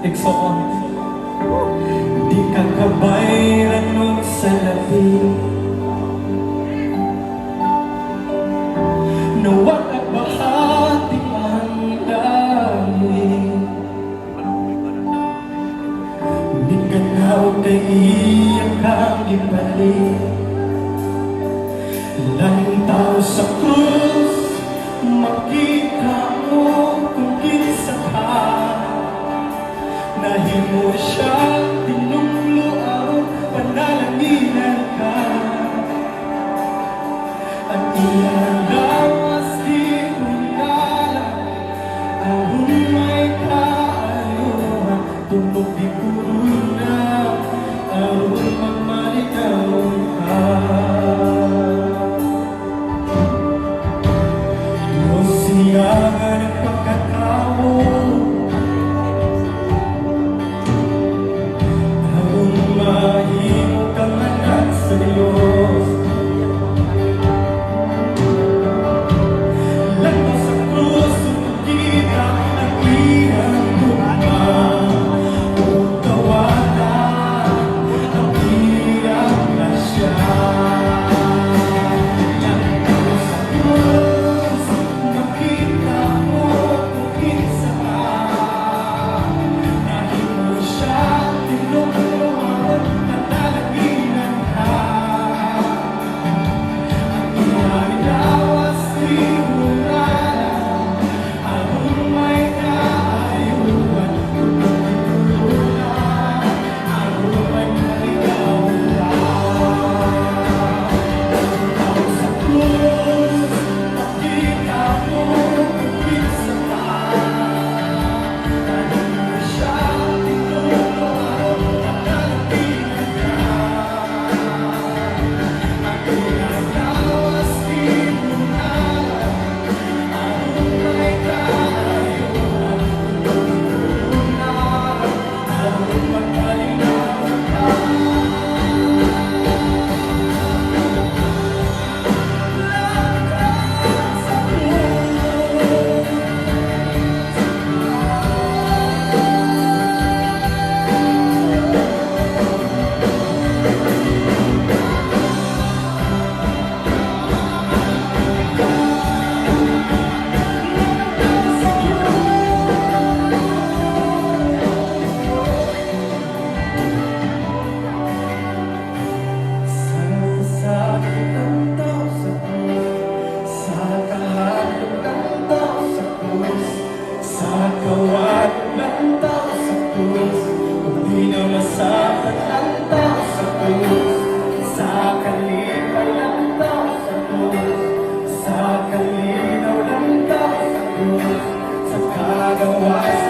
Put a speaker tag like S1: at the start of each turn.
S1: Igsoon.
S2: Di ka kabay ranong sa labi. Nawat at bahati ang langit. Di ka na kay iya kang gipalit. Lantaw sa krus, makita mo kung kinsa ka. Nahimo siya tinunglo aron panalanginan ka. Ang iyang lawas gihunala aron may kaayuhan. Tunog gikuruna aron magmalinaw ka. Diyos siya nga nagpagkatao aron mahimo kang anak sa Diyos. Lantaw sa krus, kita ang iyang gugma ug dawata ang iyang grasya. Lantaw sa krus, makita mo kung kinsa ka. Nahimo siya tinunglo aron panalanginan ka. Ang iyang lawas gihunala aron may kaayuhan. Tunog gikuruna aron magmalinaw ka. Lantaw sa krus, makita mo kung kinsa ka. Nahimo siya tinunglo aron panalanginan ka. Ang iyang lawas gihunala aron may kaayuhan. Tunog gikuruna aron magmalinaw ka. Lantaw sa krus. Lantaw sa krus. Sa pasakit lantaw sa krus, sa kahadlok lantaw sa krus, sa kawadlok lantaw sa krus, ug di na masaktan lantaw sa krus, sa kalipay lantaw sa krus, sa kalinaw lantaw sa krus, sa kagawas.